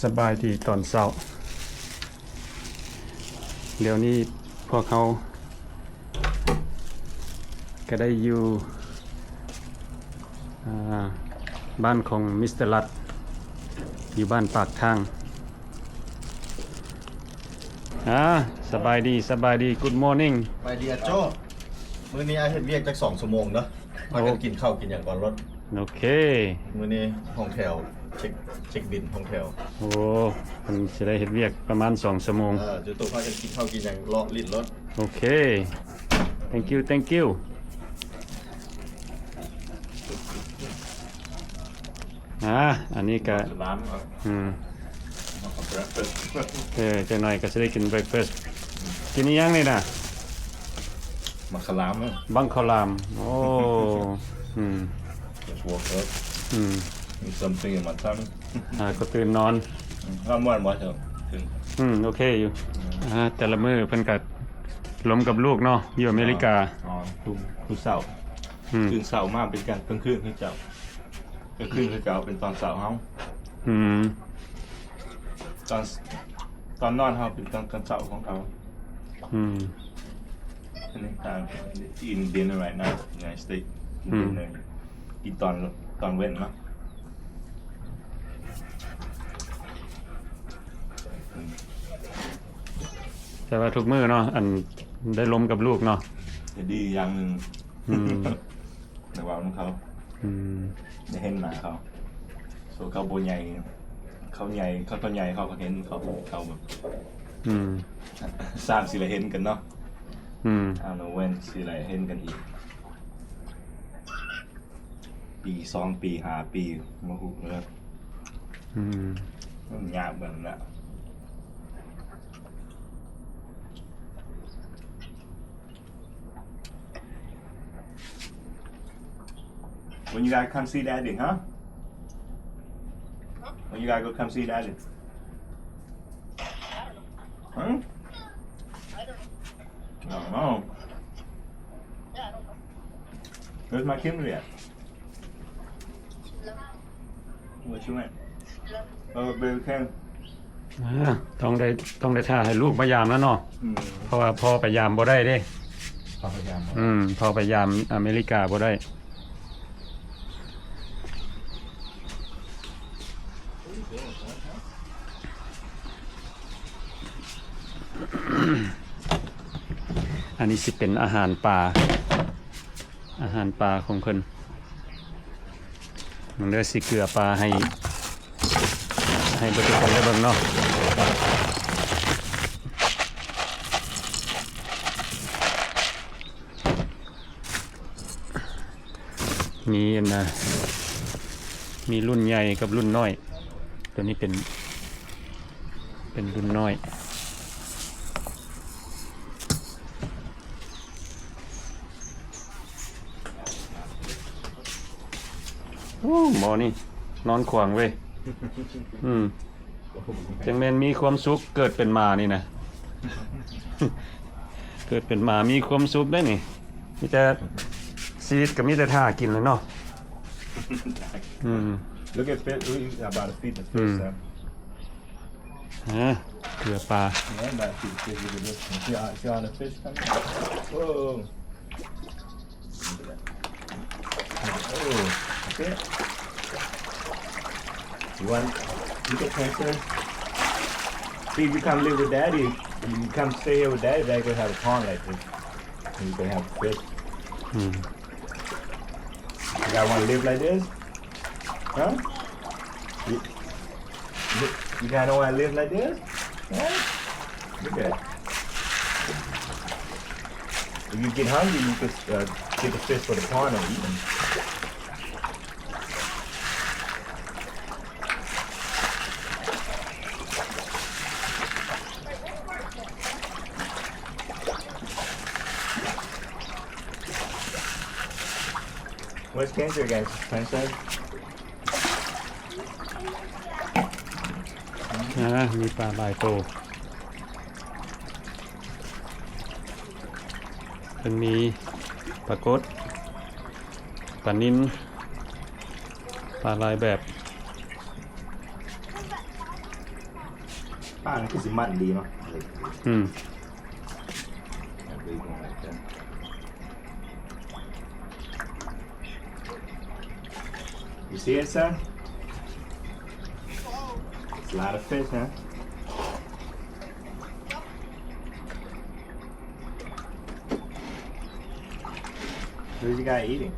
ສະບາຍດີຕອນເຊົ້າ. ດຽວນີ້ພວກເຮົາກະໄດ້ຢູ່ ອາ ບ້ານຂອງມິສເຕີລັດ ຢູ່ບ້ານປາກທາງ. ອາ ສະບາຍດີ ສະບາຍດີ Good morning. ສະບາຍດີອາໂຈ້. ມື້ນີ້ອ້າຍເຮັດວຽກຈັກສອງຊົ່ວໂມງເນາະ. ພາກັນກິນເຂົ້າກິນຫຍັງກ່ອນໂລດ. ໂອເຄ. ມື້ນີ້ຫ້ອງແຖວ ເຊັກ ເຊັກບິນຫ້ອງແຖວ. ໂອ້ ເພິ່ນຊິໄດ້ເຮັດວຽກປະມານສອງຊົ່ວໂມງ. ເອີ ຈຸໂຕພາກັນກິນເຂົ້າກິນຫຍັງເລາະຫຼິ້ນໂລດ. ໂອເຄ. Thank you, thank you. ອາ ອັນນີ້ກະ ອືມ ເອີ ຈັກໜ້ອຍກະຊິໄດ້ກິນ breakfast. ກິນອີ່ຫຍັງນີ້ນະ? ບັກຂາລາມ. ບັກຂາລາມ. ໂອ້ ອືມ Just woke up. ອືມ Need something in my tummy. ອາ ກະຕື່ນນອນ. ອືມ ລຳມ່ວນບໍ່ເຈົ້າ? ອືມ ໂອເຄຢູ່. ອືມ ອາ ແຕ່ລະມື້ເພິ່ນກະລົມກັບລູກເນາະ ຢູ່ອາເມລິກາ. ອໍ ທຸກ ທຸກເຊົ້າ. ອືມ ຕື່ນເຊົ້າມາເປັນກາງ ກາງຄືນຄືເຈົ້າ ກາງຄືນຄືເຈົ້າ ເປັນຕອນເຊົ້າເຮົາ. ອືມ ຕອນ ຕອນນອນເຮົາເປັນຕອນ ຕອນເຊົ້າຂອງເຂົາ. ອືມ ອັນນີ້ I'm eating dinner right now, United States. ອືມ dinner ກິນຕອນ ຕອນເວັນເນາະ. ແຕ່ວ່າທຸກມື້ເນາະ ອັນ ໄດ້ລົມກັບລູກເນາະ ກະດີຢ່າງໜຶ່ງ. ອືມ ໄດ້ເວົ້ານຳເຂົາ. ອືມ ໄດ້ເຫັນໜ້າເຂົາ. ໂຕເຂົາບໍ່ໃຫຍ່ ເຂົາໃຫຍ່ ເຂົາໂຕໃຫຍ່ ເຂົາກະເຫັນເຂົາ ເຂົາແບບ ອືມ ຊ່າງຊິໄດ້ເຫັນກັນເນາະ. ອືມ I don't know when ຊິໄດ້ເຫັນກັນອີກ. ປີສອງປີ ຫ້າປີ ບໍ່ຮູ້ເລີຍ. ອືມ ມັນຍາກເບິ່ງລະ. When you guys come see Daddy, huh? When you guys go come see Daddy? Huh? I don't know. Where's my Kimberly at? Where she went? Oh, baby came. ອາ ຕ້ອງໄດ້ ຕ້ອງໄດ້ຖ້າໃຫ້ລູກມາຢາມແລ້ວເນາະ. ອືມ ເພາະວ່າພໍ່ໄປຢາມບໍ່ໄດ້ເດ້. ພໍ່ໄປຢາມບໍ່ໄດ້. ອືມ ພໍ່ໄປຢາມອາເມລິກາບໍ່ໄດ້. What are you doing, son? ອັນນີ້ຊິເປັນອາຫານປາ ອາຫານປາຂອງເພິ່ນ. ມັນເລີຍຊິເກືອປາໃຫ້ ໃຫ້ເບິດທຸກຄົນໄດ້ເບິ່ງເນາະ. ມີອັນນະ ມີລຸ້ນໃຫຍ່ກັບລຸ້ນນ້ອຍ. ໂຕນີ້ເປັນ ເປັນລຸ້ນນ້ອຍ. ໂອ້ ໝໍນີ້ນອນຂວາງເວີຍ. ອືມ ຈັ່ງແມ່ນມີຄວາມສຸກ ເກີດເປັນໝານີ້ນະ. ເກີດເປັນໝາມີຄວາມສຸກໄດ໋ນີ້. ມີແຕ່ ຊີວິດກະມີແຕ່ຖ້າກິນແຫຼະເນາະ. ອືມ Look at fish. We about to feed the fish, ອືມ son. ຮະ ເກືອປາ. Yeah, about to feed the fish. Look at this one. See all, see all the fish coming? Whoa. Oh, okay. You want, you can transfer. See, if you come live with Daddy, you come stay here with Daddy, Daddy gonna have a pond like this. And you can have fish. ອືມ You guys wanna live like this? Huh? You, you, you guys don't wanna live like this? Huh? Look at it. If you get hungry, you could, uh, get the fish for the pond and eat 'em. Where's Cancer, guys? Cancer? ອາ ມີປາຫຼາຍໂຕ. ເພິ່ນມີປາກົດ, ປານິນ, ປາຫຼາຍແບບ. ປານີ້ຄືຊິມັນດີເນາະ. ອືມ You see it, son? It's a lot of fish, huh? Who's the guy eating?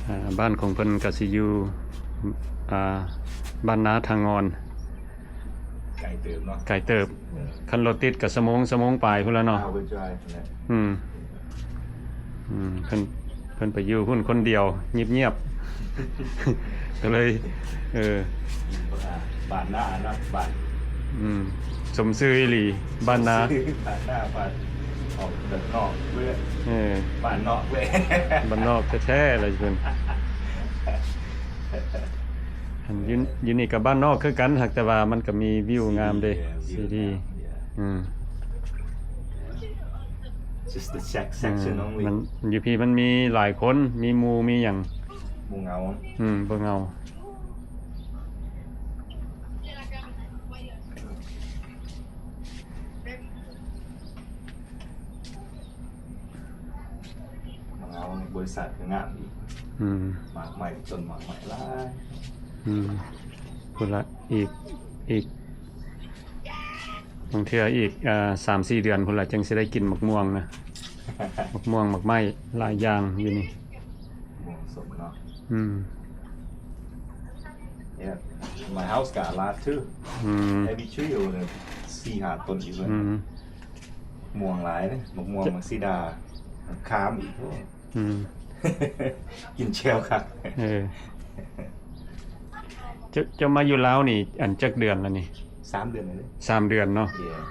ອ່າ ບ້ານຂອງເພິ່ນກໍຊິຢູ່ ອ່າ ບ້ານນາທາງອນ. ໄກເຕີບເນາະ. ໄກເຕີບ. ເອີ ຄັນລົດຕິດກໍຊົ່ວໂມງ ຊົ່ວໂມງປາຍພຸ້ນລະເນາະ. Hour drive ພຸ້ນແຫຼະ. ອືມ ອືມ ເພິ່ນ ເພິ່ນໄປຢູ່ພຸ້ນຄົນດຽວ ງຽບໆ ກໍເລີຍ ເອີ ບ້ານນາເນາະ ບ້ານ ອືມ ສົມຊື່ອີ່ຫຼີ ບ້ານນາ ບ້ານນາ ບ້ານອອກແບບນອກເວີຍ ເອີ ບ້ານນອກເວີຍ ບ້ານນອກແທ້ໆ ລະເພິ່ນ. ອັນຢູ່ ຢູ່ນີ້ກໍບ້ານນອກຄືກັນ ຫາກແຕ່ວ່າມັນກໍມີວິວງາມເດ້ ຊີດີ ອືມ Just the section only. ມັນ ຢູ່ພີ້ມັນມີຫຼາຍຄົນ ມີໝູ່ມີຫຍັງ ບໍ່ເຫງົາ. ອືມ ບໍ່ເຫງົາ. ເອົາ ບໍລິສັດກໍງາມອີກ. ອືມ ໝາກໄມ້ ຕົ້ນໝາກໄມ້ຫຼາຍ. ອືມ ພຸ້ນລະ ອີກ ອີກ ບາງເທື່ອອີກ ເອີ ສາມສີ່ເດືອນພຸ້ນລະ ຈຶ່ງຊິໄດ້ກິນໝາກມ່ວງນະ. ໝາກມ່ວງ ໝາກໄມ້ ຫຼາຍຢ່າງຢູ່ນີ້. ມ່ວງສົ້ມເນາະ. ອືມ Yeah, my house got a lot too. ອືມ Every tree over there ສີ່ຫ້າຕົ້ນຢູ່ເລີຍ. ອືມ ມ່ວງຫຼາຍເດ້ ໝາກມ່ວງ ໝາກສີດາ ໝາກຂາມອີກ. ໂອ້ ອືມ ກິນແຈ່ວຄັກ. ເອີ ເຈົ້າ ເຈົ້າມາຢູ່ລາວນີ້ ອັນ ຈັກເດືອນແລ້ວນີ້? ສາມເດືອນແລ້ວເດ້. ສາມເດືອນເນາະ. Yeah.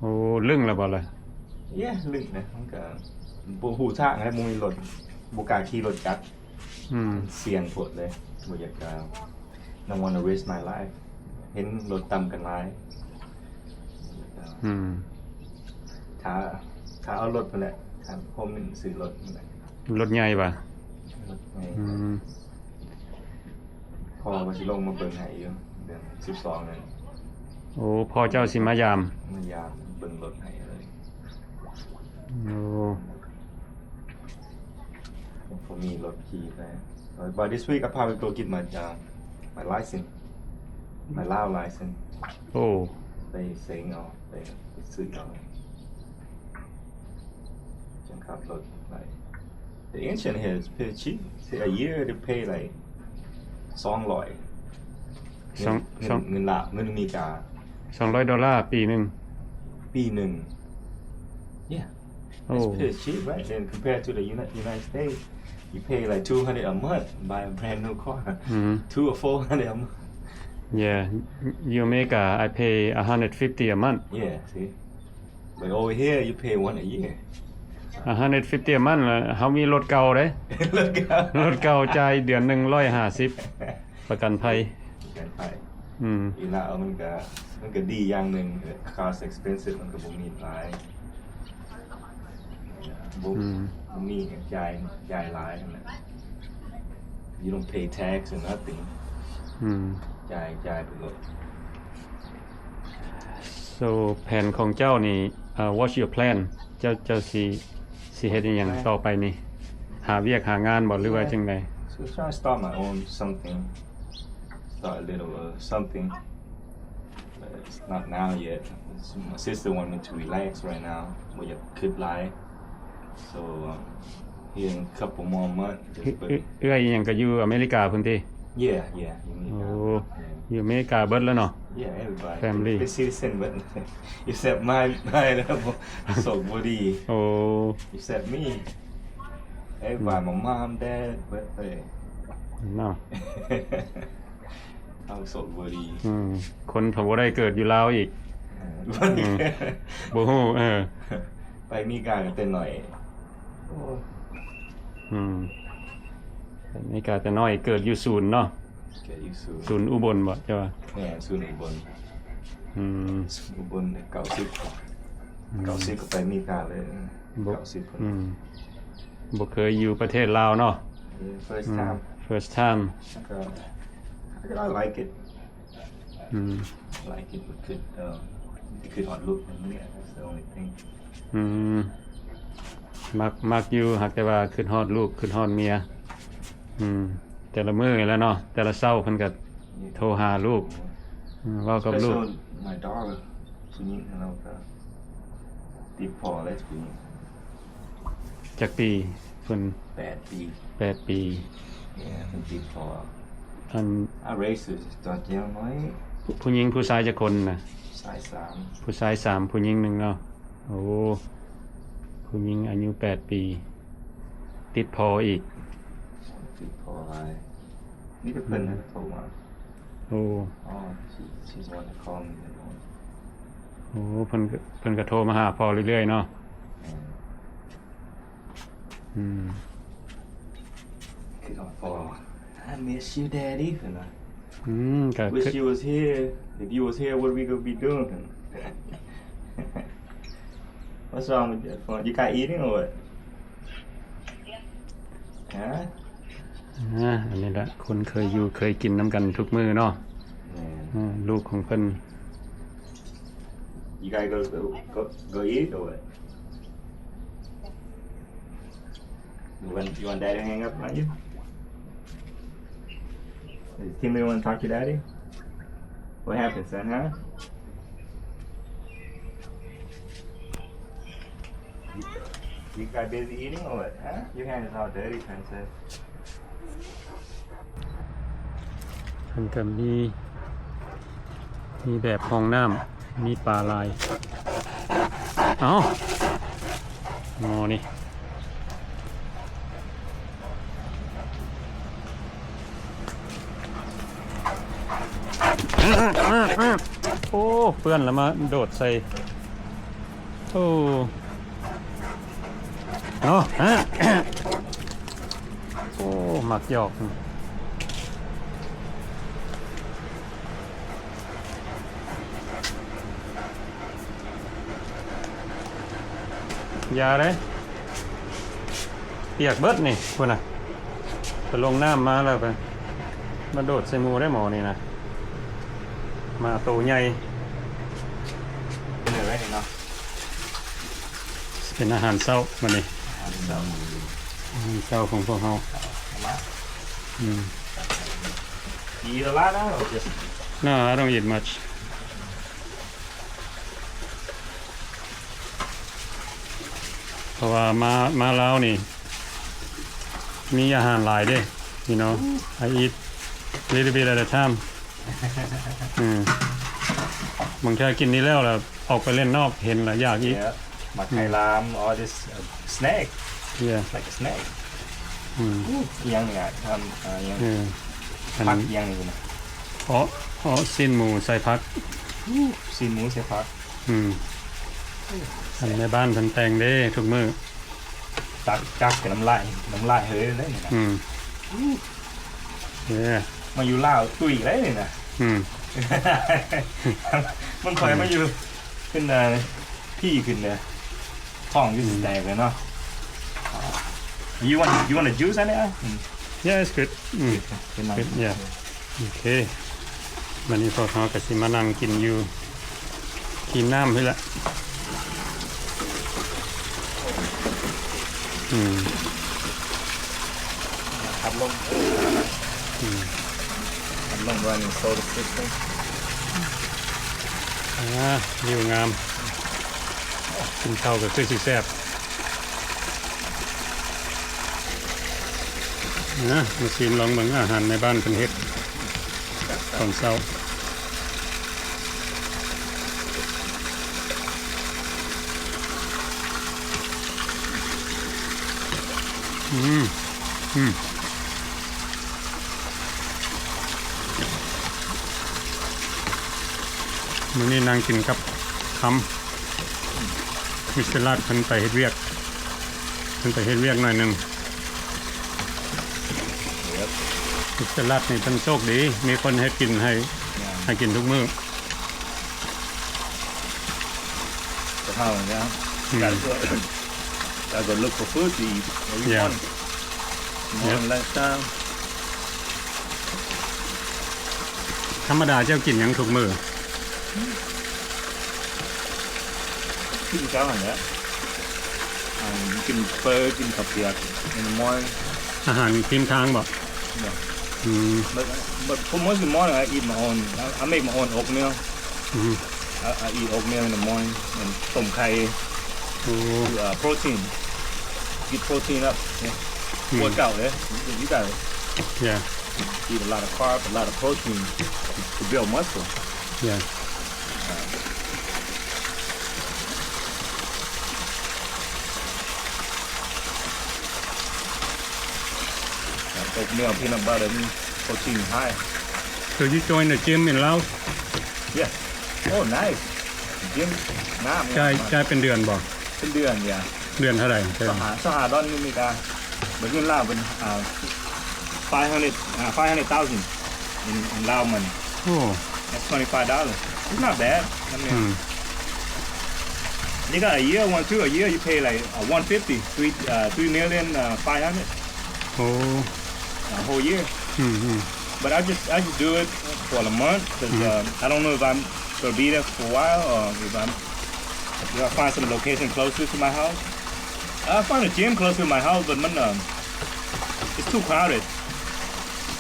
ໂອ້ ລຶ້ງແລ້ວບໍ່ລະ? Yeah, ລຶ້ງນະ ມັນກະບໍ່ຮູ້ທາງແລ້ວ ບໍ່ມີລົດ ບໍ່ກ້າຂີ່ລົດຈັກ. ອືມ ມັນສ່ຽງໂພດເລີຍ ບໍ່ຢາກ don't wanna risk my life. ເຫັນລົດຕ່ຳກັນຫຼາຍ. ອືມ ຖ້າ ຖ້າເອົາລົດພຸ້ນແຫຼະ ຖ້າພໍ່ມິນຊື້ລົດພຸ້ນແຫຼະ. ລົດໃຫຍ່ຫວາ? ລົດໃຫຍ່. ອືມ ພໍ່ວ່າຊິລົງມາເບິ່ງໃຫ້ຢູ່ ເດືອນສິບສອງນັ້ນ. ໂອ້ ພໍ່ເຈົ້າຊິມາຢາມ? ມາຢາມເບິ່ງລົດໃຫ້ເລີຍ. ໂອ້ ບໍ່ມີລົດຂີ່ໄປ. By this week I probably go get my, uh, my license, my Lao license. ໂອ້ ໄປເສັງເອົາ ໄປ ໄປຊື້ເອົາ ຈັ່ງຂັບລົດໄດ້. The insurance here is pretty cheap. A year they pay like ສອງຮ້ອຍ ສອງ ເງິນ ສອງ ເງິນລາວ ເງິນອາເມລິກາ ສອງຮ້ອຍໂດລາປີໜຶ່ງ. ປີໜຶ່ງ. Yeah. It's Oh. pretty cheap, right? And compared to the Uni-, United States, you pay like two hundred a month, buy a brand new car. Mm-hmm. Two or four hundred a month. Yeah, you America, I pay a hundred fifty a month. Yeah, see? But over here, you pay one a year. A hundred fifty a month ລະ ເຮົາມີລົດເກົ່າເດ້. ລົດເກົ່າ ລົດເກົ່າຈ່າຍເດືອນໜຶ່ງຮ້ອຍຫ້າສິບ ປະກັນໄພ. ປະກັນໄພ. ອືມ ຢູ່ລາວມັນກະ ມັນກະດີຢ່າງໜຶ່ງ cost expensive ມັນກະບໍ່ມີຫຼາຍ. ບໍ່ ອືມ ບໍ່ມີກະຈ່າຍ ຈ່າຍຫຼາຍຫັ້ນແຫຼະ. You don't pay tax or nothing. ອືມ ຈ່າຍ ຈ່າຍໄປໂລດ. So ແຜນຂອງເຈົ້ານີ້ uh, what's your plan? ເຈົ້າ ເຈົ້າຊິ ຊິເຮັດອີ່ຫຍັງຕໍ່ໄປນີ້? ຫາວຽກຫາງານບໍ່ ຫຼືວ່າຈັ່ງໃດ? So try to start my own something. Start a little, uh, something. But it's not now yet. It's, my sister want me to relax right now. ບໍ່ຢາກຄິດຫຼາຍ. So, um, here in a couple more months, just ເອື້ອຍອີ່ຫຍັງກໍຢູ່ອາເມລິກາພຸ້ນຕິ? Yeah, yeah, ຢູ່ອາເມລິກາ. ໂອ້ yeah. ຢູ່ອາເມລິກາເບິດແລ້ວເນາະ? Yeah, everybody. Family. They citizen ເບິດ except my, my ໂຊກບໍ່ດີ. ໂອ້ except me. Everybody, my mom, dad, ເບິດເລີຍເນາະ. ເຮົາໂຊກບໍ່ດີ. ອືມ ຄົນເຂົາບໍ່ໄດ້ເກີດຢູ່ລາວອີກ. ເອີ ອືມ ບໍ່ຮູ້. ເອີ ໄປອາເມລິກາກໍແຕ່ນ້ອຍ. ໂອ້ ອືມ ໄປອາເມລິກາແຕ່ນ້ອຍ ເກີດຢູ່ສູນເນາະ. ເກີດຢູ່ສູນ ສູນອຸບົນບໍ່ເຈົ້າວ່າ? ແມ່ນ ສູນອຸບົນ. ອືມ ສູນອຸບົນ ເກົ້າສິບ ອືມ ເກົ້າສິບກໍໄປອາເມລິກາເລີຍ. ບໍ່ ເກົ້າສິບ ອືມ. ບໍ່ເຄີຍຢູ່ປະເທດລາວເນາະ. Yeah, first time. First time. ແລ້ວກໍ I like it. ອືມ like it ຄື ເອີ ຄືຮອດລູກເມຍ that's the only thing. ອືມ ມັກ ມັກຢູ່ ຫາກແຕ່ວ່າຄິດຮອດລູກ ຄິດຮອດເມຍ. ອືມ ແຕ່ລະມື້ແຫຼະເນາະ ແຕ່ລະເຊົ້າເພິ່ນກໍໂທຫາລູກ ເວົ້າກັບລູກ. Especially my daughter ຜູ້ຍິງຂອງເຮົາກໍຕິດພໍ່ແລ້ວຜູ້ຍິງ. ຈັກປີເພິ່ນ? ແປດປີ. ແປດປີ. Yeah ເພິ່ນຕິດພໍ່. ອັນ I raised her ຕອນຍັງນ້ອຍ. ຜູ້ ຜູ້ຍິງຜູ້ຊາຍຈັກຄົນນະ? ຊາຍສາມ. ຜູ້ຊາຍສາມ ຜູ້ຍິງໜຶ່ງເນາະ. ໂອ້ ຜູ້ຍິງອາຍຸແປດປີ ຕິດພໍ່ອີກ. ຕິດພໍ່ຫຼາຍ. ມີແຕ່ເພິ່ນ ອືມ ໂທມາ. ໂອ້ Oh, she, she's the one that called me. ໂອ້ ເພິ່ນ ເພິ່ນກໍໂທມາຫາພໍ່ເລື້ອຍໆເນາະ. ແມ່ນ. ອືມ ຄິດຮອດພໍ່. I miss you, Daddy ເພິ່ນວ່າ. ອືມ ກໍ Wish you was here. If you was here, what we gonna be doing? What's wrong with your phone? You got eating or what? Huh? ອ່າ ອັນນີ້ລະ ຄົນເຄີຍຢູ່ເຄີຍກິນນຳກັນທຸກມື້ເນາະ. ແມ່ນ. ອ່າ ລູກຂອງເພິ່ນ. You gotta go, go, go eat or what? You want, you want daddy to hang up on you? Does Kimberly wanna talk to daddy? What happened, son, huh? You, you got busy eating or what, huh? Your hand is all dirty, princess. ເພິ່ນກໍມີ ມີແບບຫ້ອງນ້ຳ ມີປາຫຼາຍ. ເອົ້າ ໝໍນີ້ ໂອ້ ເປື້ອນແລ້ວມາໂດດໃສ່. ໂອ້ ເນາະ ໂອ້ ມັກຢອກ. ຢ່າເດ້ ປຽກເບິດນີ້ ພຸ້ນນະ. ໄປລົງນ້ຳມາແລ້ວໄປ ມາໂດດໃສ່ໝູ່ໄດ້ໝໍນີ້ນະ. ໝາໂຕໃຫຍ່ ເປັນອາຫານເຊົ້າມື້ນີ້ ອາຫານເຊົ້າ ອາຫານເຊົ້າຂອງພວກເຮົາ. ອືມ You eat a lot now or just? No, I don't eat much. ເພາະວ່າມາ ມາລາວນີ້ ມີອາຫານຫຼາຍເດ້ you know, I eat little bit at a time. ອືມ ບາງເທື່ອກິນນີ້ແລ້ວ ແລ້ວອອກໄປຫຼິ້ນນອກ ເຫັນແລ້ວຢາກອີກ. Yeah. ໝາກໄຂ່ລາມ all this, uh, snack. Yeah. Like a snack. ອືມ ອີ່ຫຍັງນີ້ ທຳ ອີ່ຫຍັງ ເອີ ຜັກອີ່ຫຍັງນີ້ນະ. ເອາະ ເອາະ ຊີ້ນໝູໃສ່ຜັກ. ຊີ້ນໝູໃສ່ຜັກ. ອືມ ອັນແມ່ບ້ານເພິ່ນແຕ່ງເດ້ທຸກມື້. ຕັກ ຕັກ ນ້ຳລາຍ ນ້ຳລາຍເຮີຍເລີຍນີ້ນະ. ອືມ ເອີ ມາຢູ່ລາວຕຸ້ຍເລີຍນີ້ນະ. ອືມ ມັນຄ່ອຍມາຢູ່ ຂຶ້ນ ເອີ ພີ້ຂຶ້ນເດີ ທ້ອງຢູ່ຊິແຕກເລີຍເນາະ. You want, you want a juice in there? Yeah, it's good. ອືມ ເປັນ yeah. ໂອເຄ ມື້ນີ້ພວກເຮົາກໍຊິມານັ່ງກິນຢູ່ທີ່ນ້ຳພີ້ແຫຼະ. ອືມ ພັດລົມ ອືມ ພັດລົມ running solar system. ອ່າ ວິວງາມ ກິນເຂົ້າກໍຄືຊິແຊບ. ນະ ມາຊີມລອງເບິ່ງອາຫານໃນບ້ານເພິ່ນເຮັດຕອນເຊົ້າ. ອືມ ອືມ ມື້ນີ້ນັ່ງກິນກັບຄຳ. ມິສເຕີລັດເພິ່ນໄປເຮັດວຽກ ເພິ່ນໄປເຮັດວຽກໜ້ອຍໜຶ່ງ. ມິສເຕີລັດນີ້ເພິ່ນໂຊກດີ ມີຄົນເຮັດກິນໃຫ້ ໃຫ້ກິນທຸກມື້. ກະເພາເນາະ ອືມ. I go look for food to eat every Yeah. morning. Morning, Yeah. lunchtime. ທຳມະດາເຈົ້າກິນຫຍັງທຸກມື້? ກິນເຊົ້າຫັ້ນແຫຼະ ອ່າ ກິນເຝີ ກິນເຂົ້າປຽກ in the morning. ອາຫານລິມທາງບໍ? Yeah. ອືມ But, but for most of the morning, I eat my own. I, I make my own oatmeal. ອືມ I, I eat oatmeal in the morning and ຕົ້ມໄຂ່. ໂອ້ To, uh, protein. Get protein up. Yeah. ອືມ Work out, yeah. You, you gotta Yeah. eat a lot of carbs, a lot of protein to build muscle. Yeah. ອາ oatmeal, peanut butter, ມີ protein high. So you join the gym in Laos? Yeah. Oh, nice. Gym ງາມ ຈ່າຍ ງາມ ຈ່າຍເປັນເດືອນບໍ? ເປັນເດືອນ yeah. ເດືອນເທົ່າໃດ? ຊາວຫ້າ ຊາວຫ້າດອນຢູ່ອາເມລິກາ ບັດເງິນລາວເປັນ ອ່າ five hundred, ອ່າ five hundred thousand in, in Lao money. ໂອ້ That's twenty-five dollars. It's not bad. I mean, ອືມ you got a year, one, two, a year, you pay, like, uh, one fifty, three, uh, three million, uh, five hundred. ໂອ້ A whole year. ອືມໆ But I just, I just do it for a month 'cause, ອືມ uh, I don't know if I'm gonna be there for a while or if I'm, if I find some location closer to my house. I find a gym closer to my house, but ມັນ um, it's too crowded.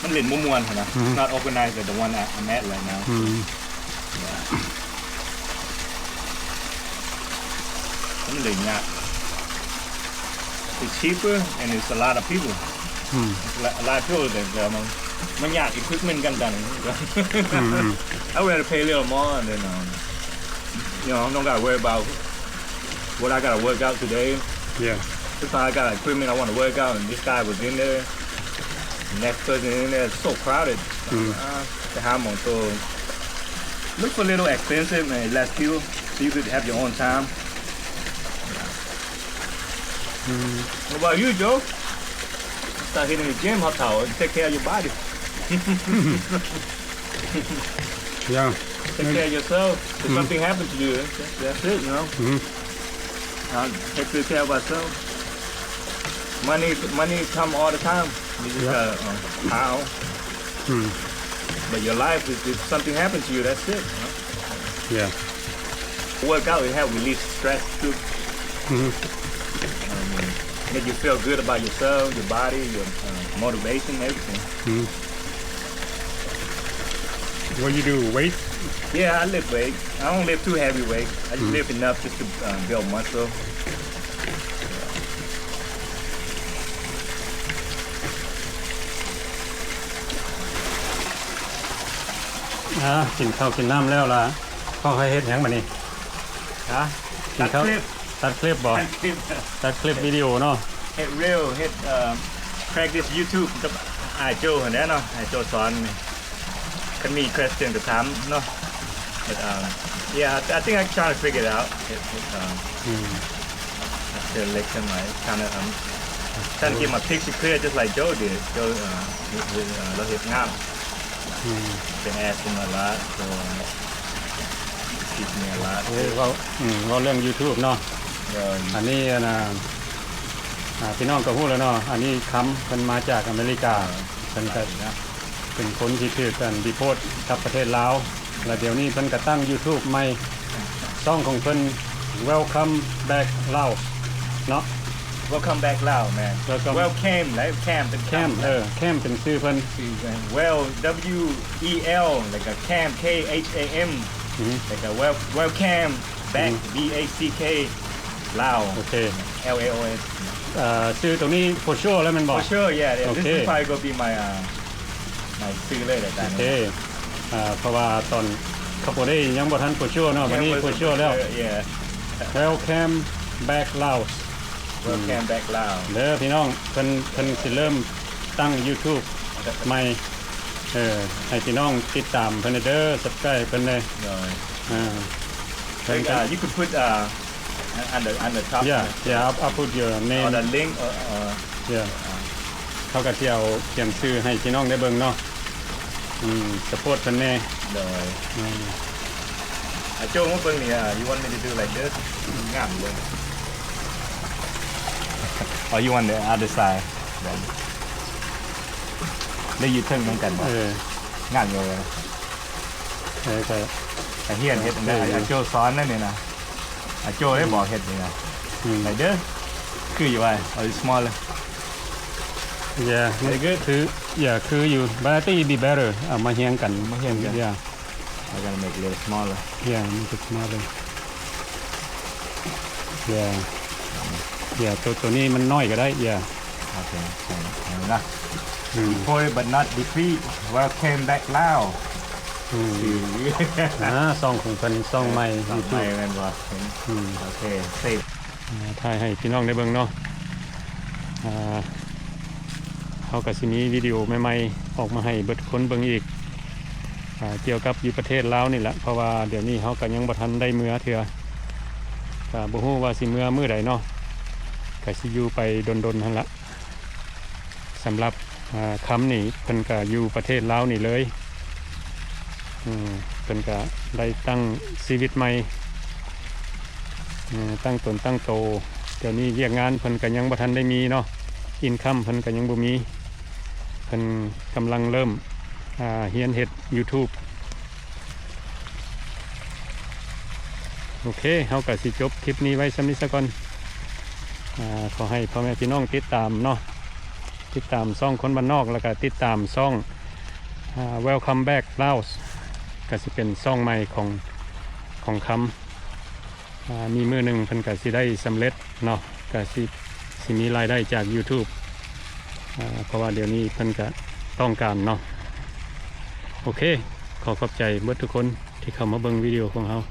ມັນຫຼິ້ນບໍ່ມ່ວນຫັ້ນນະ. ອືມ It's not organized like the one I, I'm at right now. ອືມ ມັນເລີຍຍາກ. It's cheaper and it's a lot of people. ອືມ It's a lot, a lot of people that, um, ມັນຍາກ equipment ການຈັດ. ອືມ I rather pay a little more and then, um, you know, I don't gotta worry about what I gotta work out today. Yeah. If I got equipment I wanna work out and this guy was in there, next person in there, it's so crowded. ອືມ ອ່າ ໄປຫາໝ່ອງໂຕ Look for little expensive and less people so you could have your own time. ອືມ What about you, Joe? Start hitting the gym, ເຖົ້າໆ take care of your body. Yeah. Take care of yourself. If ອືມ something happened to you, that's, that's it, you know. ອືມ Uh, take good care of ourselves. Money, money come all the time. You just Yep. gotta, uh, how. ອືມ But your life, if, if something happened to you, that's it, you know. Yeah. Work out, it help release stress too. ອືມ Um, make you feel good about yourself, your body, your, uh, motivation, everything. ອືມ What you do, weight? Yeah, I lift weight. I don't lift too heavy weight. I just ອືມ lift enough just to, uh, build muscle. ອ່າ ກິນເຂົ້າກິນນ້ຳແລ້ວລະ ເຮົາໃຫ້ເຮັດຫຍັງບາດນີ້? ຮະ? ຕັດຄລິບ ຕັດຄລິບບໍ? ຕັດຄລິບ ຕັດຄລິບວິດີໂອເນາະ. ເຮັດ reel ເຮັດ ເອີ່ມ practice YouTube ກັບອ້າຍໂຈຫັ້ນແຫຼະເນາະ. ອ້າຍໂຈສອນ ຄັນມີ question ກໍຖາມເນາະ. But, um, yeah, I, I think I trying to figure it out. It, it, um, ອືມ I feel like somebody kinda, um, trying to get my picture clear just like Joe did. Joe, uh, he, he, uh, ລາວເຮັດງາມ. ອືມ Been asking a lot, so, um, teach me a lot. ໂອ້ ເວົ້າ ອືມ ເວົ້າເລື່ອງ YouTube ເນາະ. ເອີ ອັນນີ້ ອັນນ່າ ອ່າ ພີ່ນ້ອງກໍຮູ້ແລ້ວເນາະ. ອັນນີ້ຄຳ ເພິ່ນມາຈາກອາເມລິກາ. ເອີ ເພິ່ນກໍເປັນຄົນທີ່ຖືກ ອັນ deport ກັບປະເທດລາວ ແລ້ວດຽວນີ້ເພິ່ນກໍຕັ້ງ YouTube ໃໝ່ ຊ່ອງຂອງເພິ່ນ Welcome Back Laos ເນາະ. Welcome Back Lao ແມ່ນ. Welcome Well Cam ແຫຼະ Cam ເປັນ Cam ເອີ Cam ເປັນຊື່ເພິ່ນ. ຊື່ເພິ່ນ Well W E L ແລ້ວກໍ Cam K H A M ອື ແລ້ວກໍ Well Well Cam Back ອື B A C K Lao ໂອເຄ L A O S. ເອີ ຊື່ໂຕນີ້ for sure ແລ້ວແມ່ນບໍ່? For sure, yeah, yeah. ໂອເຄ This is probably gonna be my, uh, my ຊື່ເລີຍລະກັນ. ໂອເຄ ເພາະວ່າຕອນ Couple Day ຍັງບໍ່ທັນ for sure ເນາະ. ບັດນີ້ for sure ແລ້ວ. Yeah. Welcome Back Laos. Welcome Back Lao ເດີພີ່ນ້ອງ. ເພິ່ນ ເພິ່ນຊິເລີ່ມຕັ້ງ YouTube ໃໝ່. ເອີ ໃຫ້ພີ່ນ້ອງຕິດຕາມເພິ່ນແດ່ເດີ subscribe ເພິ່ນແດ່. ໂດຍ ອ່າ ເພິ່ນກໍ uh, you could put, uh, under, under top. Yeah, yeah, I'll, I'll put your name. Or the link, or, or Yeah. ເຮົາກໍຊິເອົາຂຽນຊື່ໃຫ້ພີ່ນ້ອງໄດ້ເບິ່ງເນາະ. ອືມ support ເພິ່ນແດ່. ໂດຍ ອືມ ອາໂຈ ມາເບິ່ງນີ້. ອ່າ you want me to do like this? ງາມເລີຍ. Oh, you on the other side then. ໄດ້ຢູ່ເທິງນຳກັນບໍ່? ເອີ ງາມຢູ່ເລີຍ. ເອີ ກໍ ກະຮຽນເຮັດ ເອີ ອາໂຈສອນນັ້ນນີ້ນະ ອາໂຈໄດ້ບອກເຮັດນີ້ນະ. ອືມ ໄດ້ເດີ ຄືຢູ່ວ່າ Oh, it's smaller. Yeah, very good. ຄື yeah ຄືຢູ່ but I think it'd be better ເອົາມາຮຽງກັນ ມາຮຽງກັນ. Yeah. I gotta make it a little smaller. Yeah, make it smaller. Yeah. Yeah, ໂຕ ໂຕນີ້ມັນນ້ອຍກໍໄດ້. Yeah. Okay. ເຫັນລະ ອືມ Before but not defeat. Welcome back Lao. ອືມ ອືມ ອ່າ ຊ່ອງຂອງເພິ່ນ ຊ່ອງໃໝ່ ເອີ ຊ່ອງໃໝ່ YouTube ແມ່ນບໍ່? ອືມ ໂອເຄ ເຊບ ອ່າ ຖ່າຍໃຫ້ພີ່ນ້ອງໄດ້ເບິ່ງເນາະ. ອ່າ ເຮົາກໍຊິມີວິດີໂອໃໝ່ໆອອກມາໃຫ້ເບິດຄົນເບິ່ງອີກ ອ່າ ກ່ຽວກັບຢູ່ປະເທດລາວນີ້ແຫຼະ ເພາະວ່າດຽວນີ້ເຮົາກໍຍັງບໍ່ທັນໄດ້ເມືອເທື່ອ ກໍບໍ່ຮູ້ວ່າຊິເມືອມື້ໃດເນາະ ກໍຊິຢູ່ໄປດົນໆຫັ້ນລະ. ສຳລັບ ອ່າ ຄຳນີ້ ເພິ່ນກະຢູ່ປະເທດລາວນີ້ເລີຍ. ອືມ ເພິ່ນກະໄດ້ຕັ້ງຊີວິດໃໝ່ ເອີ ຕັ້ງຕົນຕັ້ງໂຕ. ດຽວນີ້ວຽກງານເພິ່ນກະຍັງບໍ່ທັນໄດ້ມີເນາະ ອິນຄັມເພິ່ນກະຍັງບໍ່ມີ. ເພິ່ນກຳລັງເລີ່ມ ອ່າ ຮຽນເຮັດ YouTube. ໂອເຄ ເຮົາກໍຊິຈົບຄລິບນີ້ໄວ້ສ່ຳນີ້ສາກ່ອນ. ອ່າ ຂໍໃຫ້ພໍ່ແມ່ພີ່ນ້ອງຕິດຕາມເນາະ ຕິດຕາມຊ່ອງຄົນບ້ານນອກ ແລ້ວກໍຕິດຕາມຊ່ອງ ອ່າ Welcome Back Laos ກໍຊິເປັນຊ່ອງໃໝ່ຂອງ ຂອງຄຳ. ອ່າ ມີມື້ໜຶ່ງເພິ່ນກໍຊິໄດ້ສຳເລັດເນາະ ກໍຊິ ຊິມີລາຍໄດ້ຈາກ YouTube ອ່າ ເພາະວ່າດຽວນີ້ເພິ່ນກໍຕ້ອງການເນາະ. ໂອເຄ ຂໍຂອບໃຈເບິດທຸກຄົນທີ່ເຂົ້າມາເບິ່ງວິດີໂອຂອງເຮົາ.